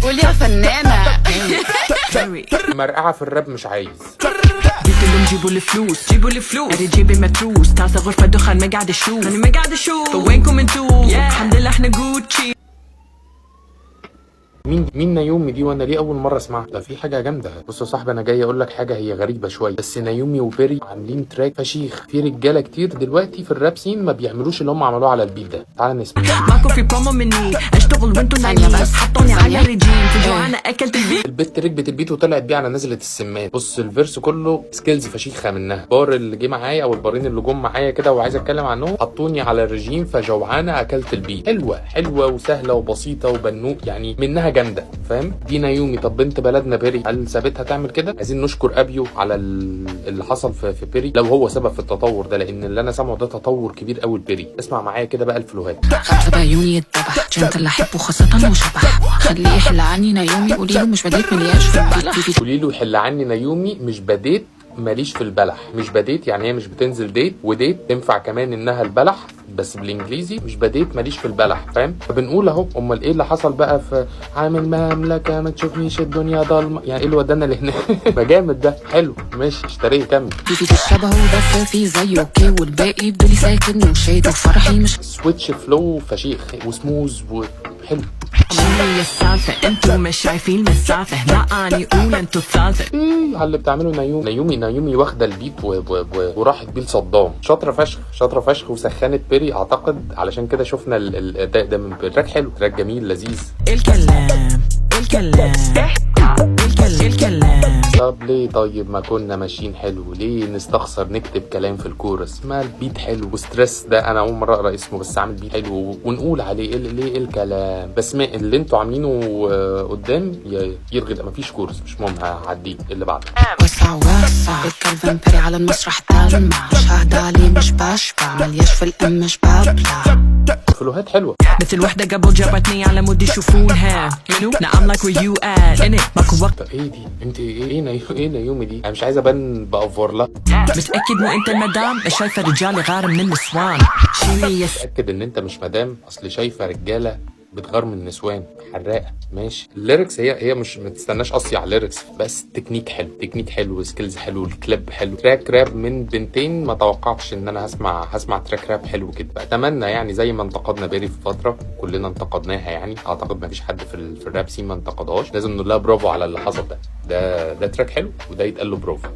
قول يا فنانة. مرقعه في الراب مش عايز. قلت لهم جيبوا الفلوس، جيبوا الفلوس، ادي جيبي متروس، تاسع غرفة دخان، ما قاعد اشوف، انا ما قاعد اشوف، وينكم انتو؟ الحمد لله احنا جوتشي. مين نايومي دي؟ وانا ليه اول مرة اسمعها؟ ده في حاجة جامده. بص يا صاحبي، انا جاي اقول لك حاجة هي غريبة شويه، بس نايومي وبيري عاملين track فشيخ. في رجاله كتير دلوقتي في ال rap scene ما بيعملوش اللي هم عملوه على ال beat ده. تعال نسمع. ماكو في برومو مني، اشتغل وانتو ثانية نايمين. بس. حطوني على ثانية. الرجيم، في جوعانة اكلت ال beat. البت ركبت ال beat وطلعت بيه على نزلة السمان. بص، ال verse كله skills فشيخه منها. بار اللي جه معايا او البارين اللي جم معايا كده وعايز اتكلم عنهم: حطوني على الرجيم فجوعانه اكلت ال beat. حلوة حلوة وسهلة وبسيطة وبنوء يعني منها جامده، فاهم؟ دي نايومي. طب بنت بلدنا بيري، هل سابتها تعمل كده؟ عايزين نشكر ابيو على اللي حصل في بيري، لو هو سبب في التطور ده، لان اللي انا سامعه ده تطور كبير قوي لبيري. اسمع معايا كده بقى ال flow هات. خمسة بعيوني يتذبح، gentle احبه خاصة وشبح، خليه يحل عني نايومي، قولي له مش بديت ملياش في البلح. قولي له يحل عني نايومي، مش بديت ماليش في البلح. مش بديت يعني هي مش بتنزل date، و date تنفع كمان انها البلح بس بالانجليزي. مش بديت ماليش في البلح، فاهم؟ فبنقول اهو، امال ايه اللي حصل بقى في عامل مملكة ما تشوفنيش الدنيا ضلمه؟ يعني ايه اللي ودانا لهناك؟ فجامد ده، حلو، ماشي، اشتريه، كمل. في الشبه بس في زيه okay، والباقي بدولي ساكن وشاد وفرحي مش switch flow فشيخ وسموز وحلو. شنو السالفة؟ انتو مش شايفين المسافة، لا اني اولى انتو الثالثة. ايه على اللي بتعمله نايومي؟ نايومي نايومي واخده ال beat وراحت بيه لصدام. شاطرة فشخ، شاطرة فشخ، وسخنت بيري اعتقد، علشان كده شفنا الاداء ده من بيري. track حلو، track جميل لذيذ. الكلام الكلام الكلام الكلام. طب ليه؟ طيب ما كنا ماشيين حلو، ليه نستخسر نكتب كلام في الكورس؟ ما ال beat حلو، وستريس ده انا اول مرة اقرا اسمه، بس عامل beat حلو ونقول عليه إيه؟ ليه إيه الكلام؟ بس ما اللي انتوا عاملينه قدام يلغي ده. مفيش كورس، مش مهم، هعديه. اللي بعده. وسع وسع الكلفن بيري على المسرح تلمع، مش ههدى عليه مش بشبع، ملياش في الام مش ببلع. flow هات حلوه. مثل وحدة قبل جابتني على مود يشوفونها. Now I'm like where you at in it، ماكو وقت. طب ايه دي؟ انت ايه؟ ايه نايومي دي؟ انا مش عايز ابان بأفور لها. متأكد مو انت المدام؟ شايفة رجال غار من النسوان، شيلي يا متأكد ان انت مش مدام؟ اصل شايفه رجاله بتغار من النسوان. حراقه، ماشي. ال lyrics هي هي مش ما تستناش قصي على ال lyrics، بس تكنيك حلو، تكنيك حلو، skills حلو، الكليب حلو. track rap من بنتين، ما توقعتش ان انا هسمع track rap حلو كده. اتمنى يعني زي ما انتقدنا بيري في فتره، كلنا انتقدناها، يعني اعتقد ما فيش حد في ال rap scene ما انتقدهاش. لازم نقول لها برافو على اللي حصل ده. ده track حلو وده يتقال له برافو.